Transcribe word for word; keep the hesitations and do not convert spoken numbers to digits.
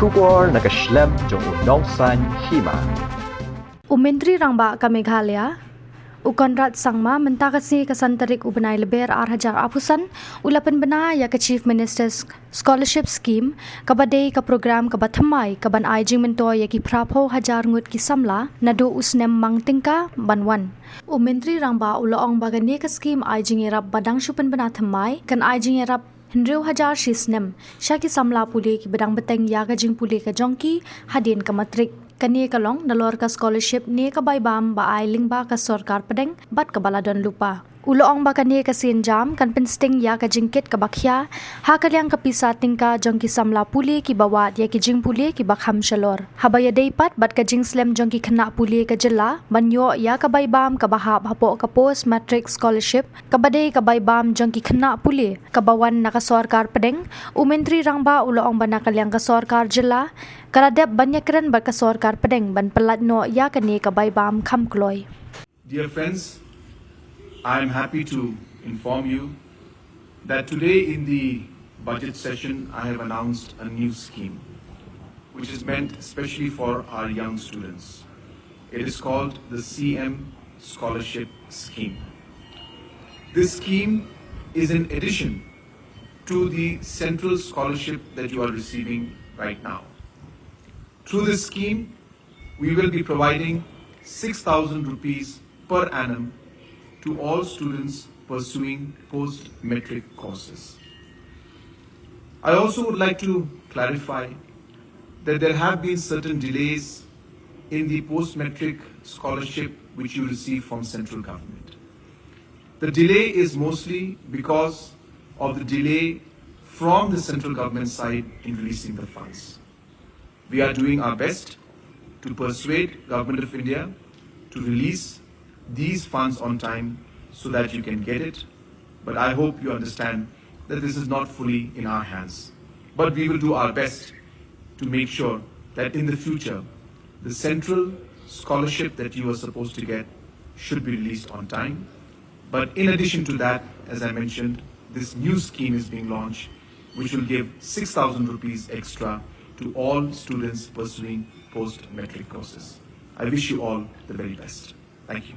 Khubor na ka shlem jong u nongsaiñ hima. U Myntri Rangbah ka Meghalaya, u Conrad Sangma, mynta ka sngi ka san tarik u bnai Lber ar hajar arphew san, u la pynbna ïa ka Chief Minister's Scholarship Scheme, kaba dei ka program kaba thymmai kaban ai jingmyntoi ïa ki phraphew hajar ngut ki samla naduh u snem mang tyngka ban wan. U Myntri Rangbah u la ong ba kane ka skhim ai jingïarap ba dang shu pynbna thymmai, kan ai jingïarap hynriew hajar shi snem sha ki samla pule kiba dang bteng ïa ka jingpule ka jong ki hadien ka matrik. Kane ka long nalor ka scholarship ne ka bai bam ba ai lyngba ka sorkar pdeng bad kaba la don lypa. U la ong ba kane ka sienjam kan pynsting ïa ka jingkit kaba khia ha ka liang ka pisa tyngka jong ki samla pule kiba wad ïa ki jingpule kiba kham shalor. Haba ïadei pat bad ka jingslem jong ki khynnah pule ka jylla ban ïoh ïa ka bai bam kaba hap hapoh ka post matric scholarship, kaba dei ka bai bam jong ki khynnah pule kaba wan na ka sorkar pdeng, u Myntri Rangbah u la ong ba na ka liang ka sorkar jylla ka la dep ban ïakren bad ka sorkar pdeng ban pyllait noh ïa kane ka bai bam kham kloi. Dear friends, I am happy to inform you that today in the budget session I have announced a new scheme which is meant especially for our young students. It is called the C M Scholarship Scheme. This scheme is in addition to the central scholarship that you are receiving right now. Through this scheme, we will be providing six thousand rupees per annum to all students pursuing post-matric courses. I also would like to clarify that there have been certain delays in the post-matric scholarship which you receive from central government. The delay is mostly because of the delay from the central government side in releasing the funds. We are doing our best to persuade Government of India to release these funds on time so that you can get it. But I hope you understand that this is not fully in our hands. But we will do our best to make sure that in the future, the central scholarship that you are supposed to get should be released on time. But in addition to that, as I mentioned, this new scheme is being launched, which will give six thousand rupees extra to all students pursuing post-matric courses. I wish you all the very best. Thank you.